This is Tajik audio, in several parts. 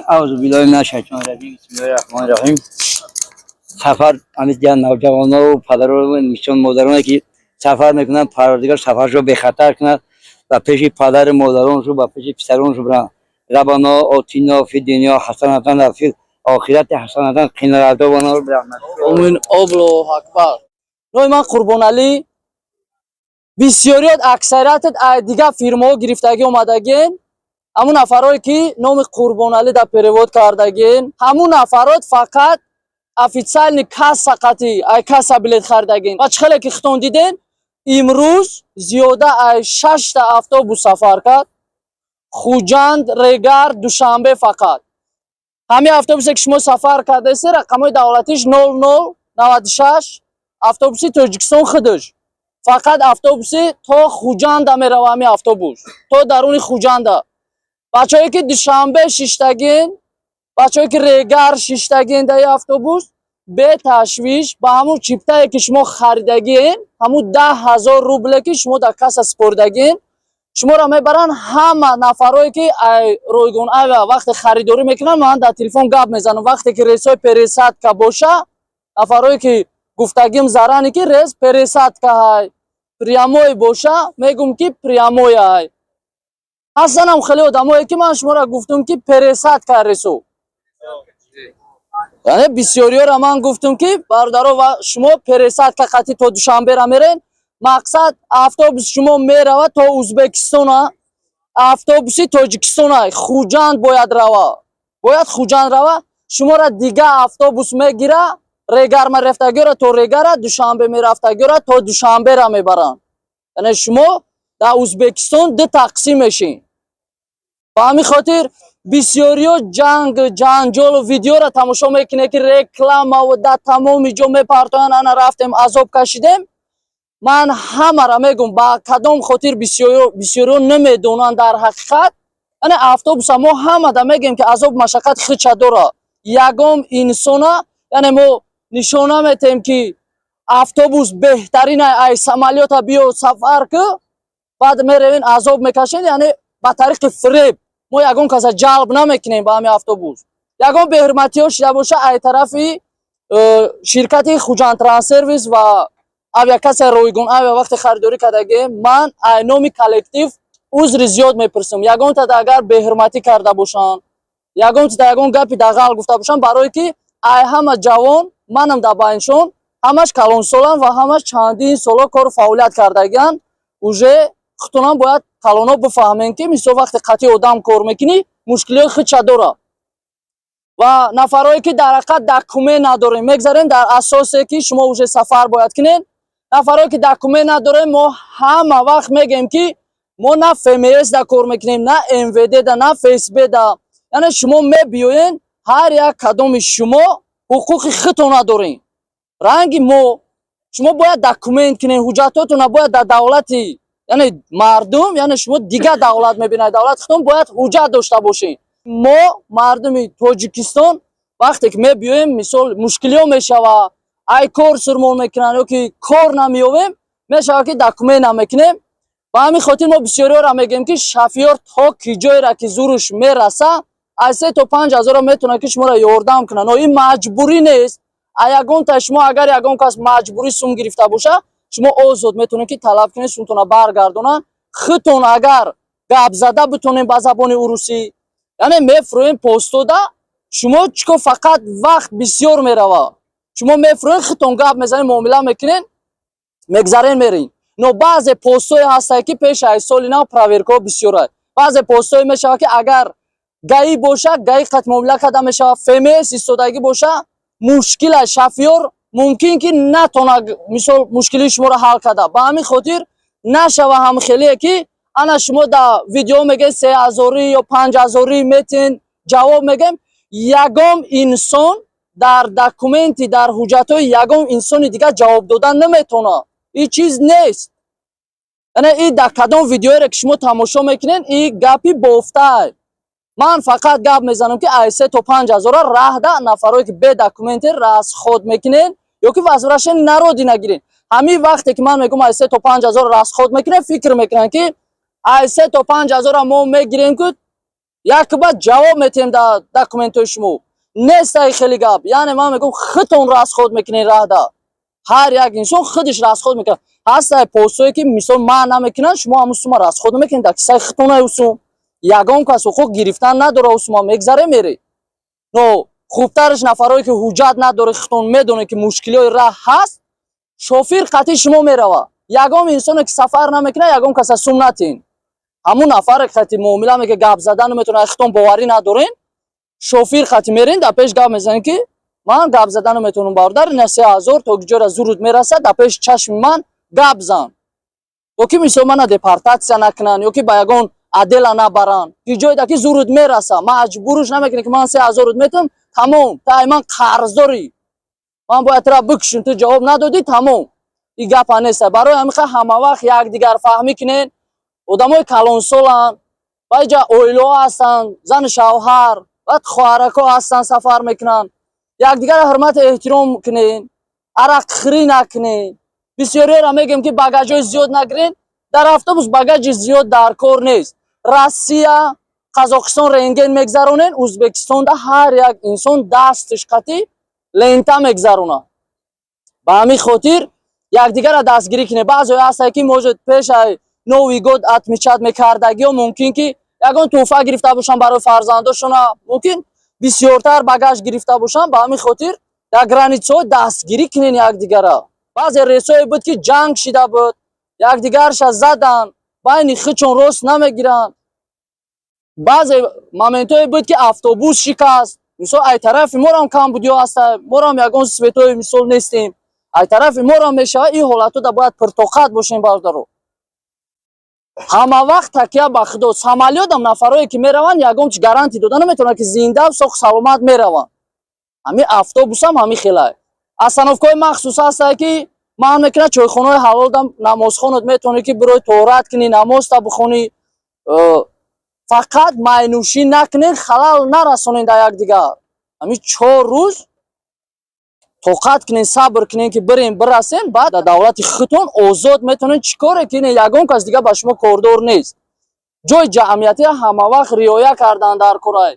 أعوذ بالله من الشیطان الرجیم، بسم الله الرحمن الرحیم. Сафар ҳамин дигар навҷавоно, падару мисол модароне ки сафар мекунанд, Парвардигор сафаршо бехатар кунад ва пеши падару модароншу ба пеши писароншу биранд. ربنا آتنا في الدنيا حسنة وفي الآخرة حسنة قنا عذاب النار برحمتك. Омин, Аллоҳу акбар. Номи ман Қурбоналӣ. Бисёриёт, аксариятат ай дигар фирмаҳо гирифтагӣ омадагин. Ҳамун нафарое ки номи Қурбоналӣ дар перевод кардагин, ҳамун нафарот фақат официальный касса қати ай касса билет харидагин. Ва чӣ хеле ки хитон диден, имрӯз зиёда ай шашта автобус сафар кард. Хуҷанд, Регар, Душанбе фақат. Ҳамин автобусе ки шумо сафар кардасе, рақамҳои давлатиш 0096, автобуси Тоҷикистон худаш. Фақат автобуси то Хуҷанда мерава, ҳамин автобус. То даруни Хуҷанда. Бачаҳое ки Душанбе шиштагин, бачаҳое ки Регар шиштагин дар ин автобус, беташвиш ба ҳамун чиптае ки шумо харидагин, ҳамун 10 000 рубле ки шумо дар касса супоридагин, шуморо мебаранд. Ҳама нафарое ки ай Ройгон Авиа вақте харидорӣ мекунанд, ман дар телефон гап мезанам. Вақте ки рейсҳои пересадка боша, нафарое ки гуфтагим заране ки рейс пересадка ҳай, прямой боша, мегум ки прямой ҳай. Ҳастанам хеле одамое ки ман шуморо гуфтум ки пересадка рейсо. Яъне бисёриёро ман гуфтум ки бародаро ва шумо пересадка қати то Душанбера мерен. Мақсад, автобус шумо мерава то Узбекистона, автобуси Тоҷикистона Хуҷанд бояд рава, бояд Хуҷанд рава. Шуморо дига автобус мегира, Регар мерафтагиёра то Регара, Душанбе мерафтагиёра то Душанбера мебаранд. Яъне шумо дар Узбекистон ду тақсим мешин. Ба ҳамин хотир бисёриё ҷанг, ҷанҷолу видеоро тамошо мекунед, ки рекламаву дар тамоми ҷо мепартоянд, ана рафтем, азоб кашидем. Ман ҳамаро мегум, ба кадом хотир бисёриё намедонанд дар ҳақиқат. Яъне автобуса мо ҳамада мегӯем, ки азоб машаққат хича дора. Ягон инсона, яъне мо нишон наметем, ки автобус беҳтарин, ай самолёта биё сафар ку, баъд меравен, азоб мекашед. Яъне ба тариқи фиреб мо ягон каса ҷалб намекунем ба ҳамин автобус. Ягон беҳурматиҳо шида боша, ай тарафи ширкати Хуҷанд Транссервис ва авиакасса Ройгон Авиа вақте харидорӣ кардагем, ман ай номи коллектив узри зиёд мепурсам, ягонтада агар беҳурматӣ карда бошанд, ягонтада ягон гапи дағал гуфта бошанд, барое ки ай ҳама ҷавон манам дар байншон, ҳамаш калонсоланд ва ҳамаш чандин соло кору фаъолият кардагианд. Уже худтонам бояд калоно бифаҳмем, ки мисол вақте қатъи одам кор мекунӣ, мушкилиҳои худша дорад. Ва нафарое ки дар ҳақиқат документ надорем, мегзарем дар асосе ки шумо уже сафар бояд кунед. Нафарое ки документ надорем, мо ҳама вақт мегӯем, ки мо на ФМС да кор мекунем, на МВД да, на ФСБ да. Яъне шумо мебиёен, ҳар як кадоми шумо ҳуқуқи худтон надорем. Ранги мо шумо бояд документ кунед, ҳуҷҷатотона бояд дар давлати, яъне мардум, яъне шумо дигар давлат мебинед, давлати худтон бояд ҳуҷҷат дошта бошед. Мо мардуми Тоҷикистон вақте ки мебиёем, мисол, мушкилиҳо мешава, ай кор сурмон мекунанд ё ки кор намеёбем, мешава ки документ намекунем. Ба ҳамин хотир мо бисёриёро мегӯем, ки шофёр то ки ҷоеро ки зуруш мераса, аз 3 то 5 ҳазорро метавонад ки шуморо ёрдам кунад. Но ин маҷбурӣ нест. А ягонта шумо агар ягон кас маҷбурӣ сум гирифта боша, шумо озод метавонед ки талаб кунед, сумтона баргардонанд. Худтон агар гап зада битонем ба забони урусӣ, яъне мефурӯем постода, шумо чӣ кор, фақат вақт бисёр мерава. Шумо мефурӯем, худтон гап мезанед, муомила мекунед, мегзарен, мерин. Но баъзе постое ҳастае, ки пеш аз соли нав проверкаҳо бисёрад. Баъзе постое мешавад, ки агар ГАИ боша, ГАИ қат муомила карда мешавад, ФМС истодагӣ боша, мушкил аст. Шофёр мумкин ки натона, мисол, мушкилии шуморо ҳал карда. Ба ҳамин хотир нашава ҳам хелие ки ана шумо дар видео мегӯед, 3 ҳазорӣ ё 5 ҳазорӣ метин, ҷавоб мегӯем. Ягон инсон дар документи, дар ҳуҷҷатҳои ягон инсони дигар ҷавоб додан наметавонад. Ин чиз нест. Яъне и дар кадом видеоере ки шумо тамошо мекунед, и гапи бофтаа. Ман фақат гап мезанам, ки ай 3 то 5 ҳазора раҳда нафарое ки бе документе расход мекунед ё ки возвращение на родина гиред. Ҳамин вақте ки ман мегӯм, ай 3 то 5 ҳазор расход мекунем, фикр мекунанд, ки ай 3 то 5 ҳазора мо мегирем, ки Як баъд ҷавоб метиҳем дар документҳои шумо. Нестай хеле гап. Яъне ман мегӯям, худтон расход мекунед раҳда. Ҳар як инсон худаш расход мекунад. Ҳастай постое, ки мисол ман намекунанд, шумо ҳамун сума расход мекунед, дар кисаи худтон усум. Ягон кас ҳуқуқ гирифтан надора, усума мегзаре, мере. Но хубтараш, нафарое ки ҳуҷҷат надоре, худтон медонед, ки мушкилиҳои раҳ ҳаст, шофир қатъи шумо мерава. Ягон инсоне ки сафар намекунад, ягон каса сум натин. Ҳамун нафаре қати муомила мекунад, гап задан метавонад, худтон боварӣ надорен, шофир қати мерен, дар пеш гап мезанед, ки ман гап задан метавонам, бародар, ина 3000, то ҷора зуруд мерасад, дар пеши чашми ман гап зан, ё ки мисол мана депортатсия накунанд, ё ки ба ягон отдела набаранд, ки ҷойда ки зуруд мераса. Маҷбуруш намекунед, ки ман 3000-ут метавам, тамом, та ай ман қарздорӣ, ман бояд тура бикушам, ту ҷавоб надодӣ, тамом. И гапа неста. Барои ҳамин ҳама вақт якдигарфаҳмӣ кунед. Одамои калонсоланд, баъҷа оилаҳо ҳастанд, зану шавҳар, баъд хоҳаракҳо ҳастанд, сафар мекунанд. Якдигарро ҳурмату эҳтиром кунед, арақхӯрӣ накунед. Бисёриёро мегӯем, ки багажҳои зиёд нагиред. Дар автобус багажи зиёд дар кор нест. Россия, Қазоқистон рентген мегзаронед, Ӯзбекистонда ҳар як инсон дасташ қатӣ лента мегзаронад. Ба ҳамин хотир якдигарро дастгирӣ кунед. Баъзеҳо ҳастанд, ки может пешаи Новый год отмечать мекардагиё, мумкин ки ягон тӯҳфа гирифта бошанд барои фарзандошона, мумкин бисёртар багаж гирифта бошанд. Ба ҳамин хотир дар границаҳо дастгирӣ кунед якдигарро. Баъзе рейсҳое буд, ки ҷанг шида буд, якдигарша заданд, байни худшон рост намегиранд. Баъзе моментҳое буд, ки автобус шикаст. Мисол, ай тарафи морам камбудиҳо ҳаста, морам ягон святой мисол нестем, ай тарафи морам мешавад. Ин ҳолатҳода бояд пуртоқат бошем, бародаро. Ҳама вақт такя ба Худо. Самолётам нафарое ки мераванд, ягон чи гарантӣ дода наметавонад, ки зинда, соғ, саломат мераванд. Ҳамин автобусам ҳамин хелай. Остановкаҳои махсус ҳастае, ки манъ мекунад. Чойхонаҳои ҳалолдам, намозхонат метавонӣ, ки бирои тоҳорат кунӣ, намозта бихонӣ. Фақат майнӯшӣ накунед, халал нарасонед дар якдигар. Ҳамин 4 рӯз тоқат кунед, сабр кунед, ки бирем, бирасем. Баъд дар давлати худтон озод метавонед чӣ коре кунед, ягон кас дига ба шумо кордор нест. Ҷои ҷамъиятӣ ҳама вақт риоя кардан дар корай.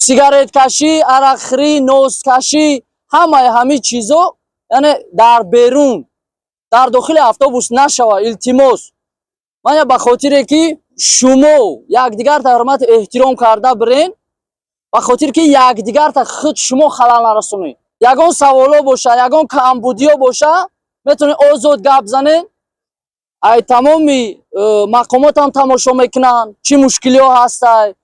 Сигареткашӣ, арақхӯрӣ, нозкашӣ, ҳамаи ҳамин чизо, яъне дар берун, дар дохили автобус нашава, илтимос. Ман ба хотире ки шумо якдигарта ҳурмату эҳтиром карда бирен, ба хотире ки якдигарта худ шумо халал нарасонед. Ягон саволо боша, ягон камбудиё боша, метавонед озод гап занед. Ай тамоми мақомотам тамошо мекунанд, чӣ мушкилиҳо ҳастай.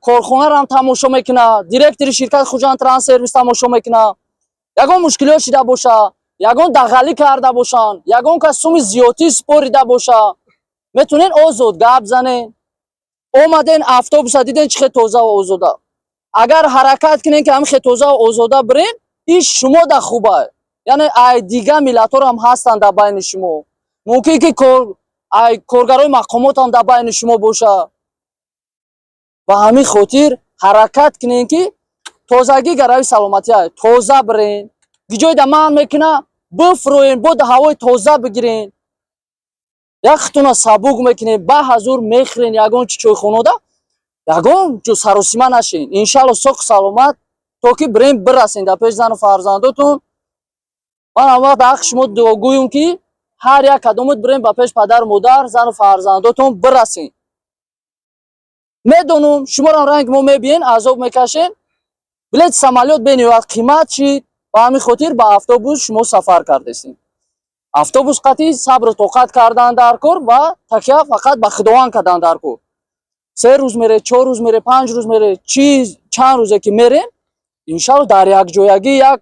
Корхонарам тамошо мекунад, директори ширкати Хуҷанд Транссервис тамошо мекунад. Ягон мушкилиҳо шида боша, ягон дағалӣ карда бошанд, ягон кас суми зиёдтӣ супорида боша, метавонед озод гап занед. Омаден, автобуса диден, чӣ хел тозаву озода. Агар ҳаракат кунен, ки ҳамин хел тозаву озода бирен, иш шумо да хуба. Яъне ай дига миллатҳорам ҳастанд дар байни шумо, мумкин ки ай коргарои мақомотам дар байни шумо боша. Ба ҳамин хотир ҳаракат кунен, ки тозагӣ гарави саломатӣ, тоза бирен. Гиҷойда манъ мекуна, бифурӯен, бод ҳавои тоза бигирен, як хутуна сабук мекунен, ба ҳазур мехӯрен. Ягон чи чойхонода ягон ҷо саросима нашен. Иншалло, соғ саломат то ки бирем, бирасен дар пеши зану фарзандотон. Ман ҳам вақт ҳаққи шумо дуогӯем, ки ҳар як кадомут бирем, ба пеш падару модар, зану фарзандотон бирасен. Медонум, шуморам ранг мо мебиен, азоб мекашен. Билети самолёт бениҳоят қимат шид, ба ҳамин хотир ба автобус шумо сафар кардесем. Автобус қатъи сабру тоқат кардан дар кор ва такя фақат ба Худованд кардан дар кор. 3 рӯз мере, 4 рӯз мере, 5 рӯз мере, чи чанд рӯзе ки мерем, иншалло, дар якҷоягӣ, як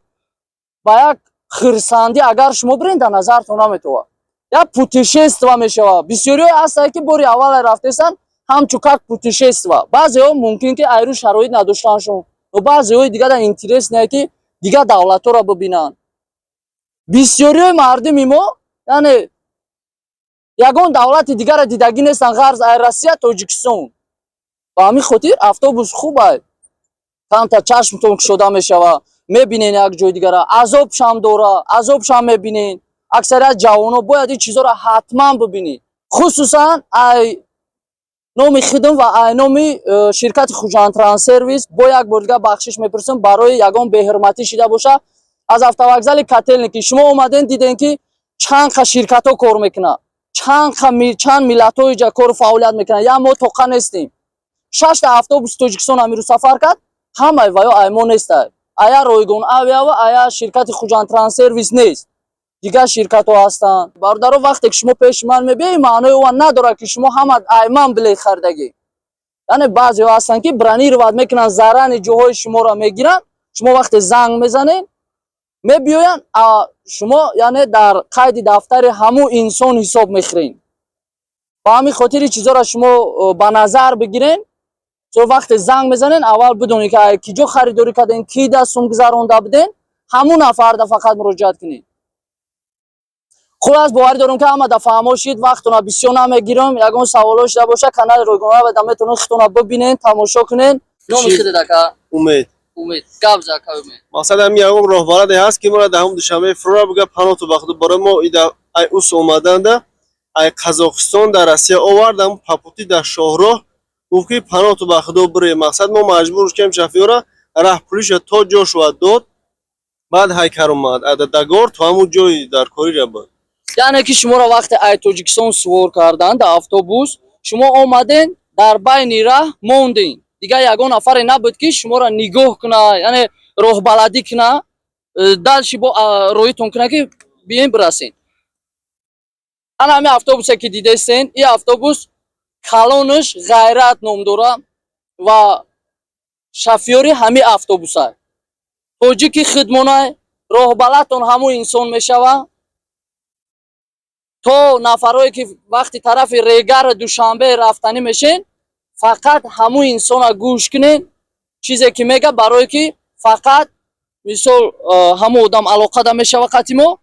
ба як хирсандӣ. Агар шумо бирен, дар назартон наметовад, як путешество мешавад. Бисёриҳое ҳастанд, ки бори аввале рафтесанд, ҳамчун как путешество. Баъзеҳо мумкин ки айрӯ шароит надоштаншон, ва баъзеҳои дигар дар интерес не, ки дигар давлатҳоро бибинанд. Бисёриҳои мардуми мо, яъне, ягон давлати дигарро дидагӣ нестанд, ғарз ай Россия, Тоҷикистон. Ба ҳамин хотир автобус хуб ай, камтар чашмтон кушода мешавад, мебинен як ҷои дигара. Азобшам дора, азобшам мебинен. Аксарият ҷавоно бояд ин чизҳоро ҳатман бибинед, хусусан ай Номи худам ва ай номи ширкати Хуҷанд Транссервис бо як бор дига бахшиш мепурсам барои ягон беҳурматӣ шида боша. Аз автовокзали Котельники шумо омаден, дидем, ки чанд қа ширкатҳо кор мекунад, чанд миллатҳо иҷа кору фаъолият мекунанд. Я мо тоқа нестем. Шашта автобуси Тоҷикистон амирӯз сафар кард, ҳамаи ваё аймо нестай, ая Ройгон Авиава, ая ширкати Хуҷанд Транссервис нест, дигар ширкатҳо ҳастанд. Бародаро, вақте ки шумо пеши ман мебиёед, маънои он надорад, ки шумо ҳама айман билет харидагӣ. Яъне баъзеҳо ҳастанд, ки бронировать мекунанд, зарани ҷоҳои шуморо мегиранд. Шумо вақте занг мезанед, мебиёянд, а шумо яъне дар қайди дафтари ҳамун инсон ҳисоб мехӯред. Ба ҳамин хотири чизоро шумо ба назар бигирен. Со вақте занг мезанен, аввал бидонед, ки ай ки ҷо харидорӣ карден, ки дастум гузаронда буден, ҳамун нафарда фақат муроҷиат кунед. Хулас, боварӣ дорам, ки ҳама да фаҳмо шид. Вақтона бисёр намегирам. Ягон саволо шуда боша, канали Ройгонава метавонед худтона бибинен, тамошо кунен. Номи Чӣ? худат, ака? Умед. Умед, гап за, ака Умед. Мақсад ҳам ягон роҳбараде ҳаст, ки моро дар ҳамун Душанбе фурора буга паноту ба худ. Барои мо ида ай ус омаданда, ай Қазоқистон дар Россия овард, ҳамун по пути дар шоҳроҳ гуфт, ки паноту ба худо бире. Мақсад, мо маҷбур шудем, шофёра раҳ пулиша то ҷошуа дод, баъд ҳайкар омад дагор то ҳамун ҷои дар корира буд. Яъне ки шуморо вақте ай Тоҷикистон сувор карданд дар автобус, шумо омаден, дар байни раҳ монден, дигар ягон нафаре набуд, ки шуморо нигоҳ куна, яъне роҳбаладӣ куна, дальше бо роҳитон куна, ки биёен бирасен. Ана ҳамин автобусе, ки дидестен, ин автобус калонаш Ғайрат ном дора ва шофёри ҳамин автобуса тоҷики хидмонай. Роҳбаладтон ҳамун инсон мешава. То нафарое, ки вақти тарафи Регар, Душанбе рафтанӣ мешен, фақат ҳамун инсона гӯш кунен, чизе ки мега, барое ки фақат мисол ҳамун одам алоқада мешава қати мо.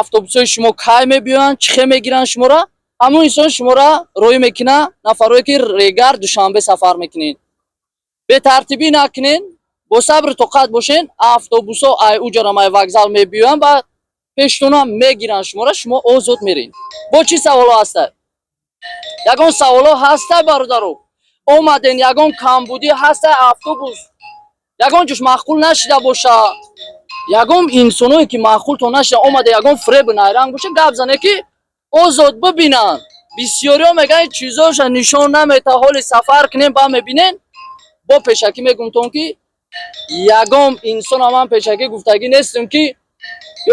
Автобусҳои шумо кай мебиёянд, чӣ хел мегиранд шуморо, ҳамун инсон шуморо роҳӣ мекуна. Нафарое, ки Регар, Душанбе сафар мекунед, бетартибӣ накунен, бо сабру тоқат бошен. Автобусҳо ай уҷарам, ай вокзал мебиёянд ва пештона мегиранд шуморо, шумо озод меред. Бо чӣ саволо ҳаста? Ягон саволо ҳаста, бародаро? Омаден, ягон камбудӣ ҳаста? Автобус ягон ҷош маъқул нашида боша, ягон инсоное, ки маъқултон нашида омада, ягон фиребу найранг боша, гап зане, ки озод бибинанд. Бисёриҳо мегӯянд, чизоша нишон намета, ҳоли сафар кунем, ба мебинен. Бо пешакӣ мегумтон, ки ягон инсона ман пешакӣ гуфтагӣ нестем, ки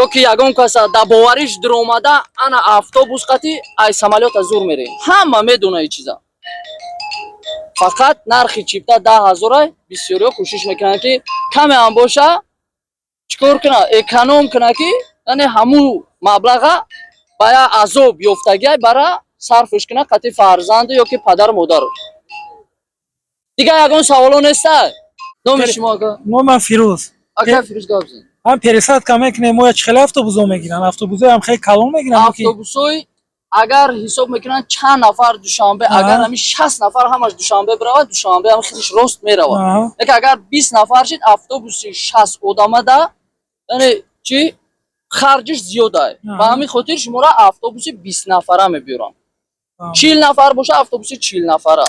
ё ки ягон каса дар бовариш дуромада, ана автобус қати ай самолёта зур мерем. Ҳама медона и чиза. Фақат нархи чипта 10 ҳазора. Бисёриҳо кӯшиш мекунанд, ки каме ҳам боша, чӣ кор куна, эконом куна, ки яъне ҳамун маблаға ба як азоб ёфтагиай бара сарфш куна қати фарзанду ё ки падару модару. Дигар ягон саволо неста? Номи шумо, ака? Мо ман Фирӯз. Ака Фирӯз, гап зан. Ҳам пересадка мекунем, мо чӣ хеле автобусҳо мегиранд? Автобусҳои ҳам хеле калон мегиранд ки Автобусҳои агар ҳисоб мекунанд, чанд нафар Душанбе, агар ҳамин 60 нафар ҳамаш Душанбе биравад, Душанбе ҳам хелиш рост меравад. Лекин агар 20 нафар шид, автобуси 60 одамада, яъне чи харҷиш зиёдае. Ба ҳамин хотир шуморо автобуси 20 нафара мебиёрам. 40 нафар боша, автобуси 40 нафара.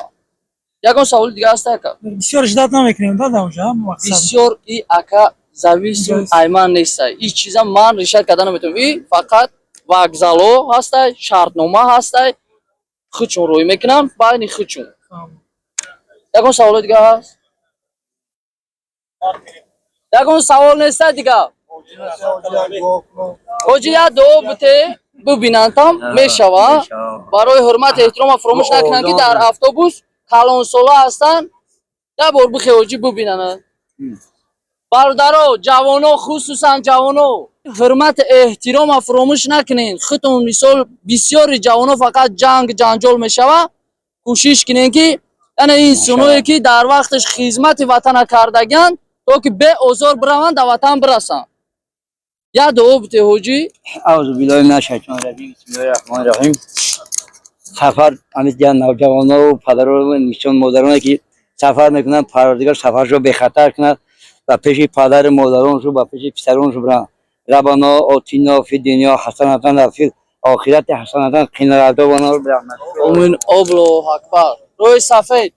Ягон саволи дига ҳаст, ака? Бисёр ждать намекунем да дар онҷа, мақсад? Бисёр и, ака, зависим Зависим. ай ман нестай. И чиза ман решать карда наметавонам. И фақат вокзалҳо ҳастай, шартнома ҳастай, худшон рӯй мекунанд байни худшон. Ягон саволи дига ҳаст? Ягон савол неста дига? Ҳоҷи, як дуо бите, бубинанд, мешава. Барои ҳурмат эҳтирома фуромӯш накунанд, ки дар автобус калонсола ҳастанд. Як бор бихе, ҳоҷӣ, бубинанд. Бародаро, ҷавоно, хусусан ҷавоно, ҳурмат эҳтирома фуромӯш накунед. Худтон мисол бисёри ҷавоно фақат ҷанг ҷанҷол мешава. Кӯшиш кунед, ки яъне инсоное, ки дар вақташ хизмати ватана кардагианд, то ки беозор бираванд, дар ватан бирасанд. Як дуо бите, ҳоҷӣ. أعوذ بالله من الشیطان الرجیم. بسم الله الرحمن الرحیم. Сафар ҳамин навҷавоно, падару мисол модароне, ки сафар мекунанд, Парвардигор сафаршо бехатар кунад ва пеши падару модароншу ба пеши писароншу биранд. ربنا آتنا في الدنيا حسنة وفي الآخرة حسنة قنا عذاب النار. Омин. Аллоҳу акбар. Роҳи сафед.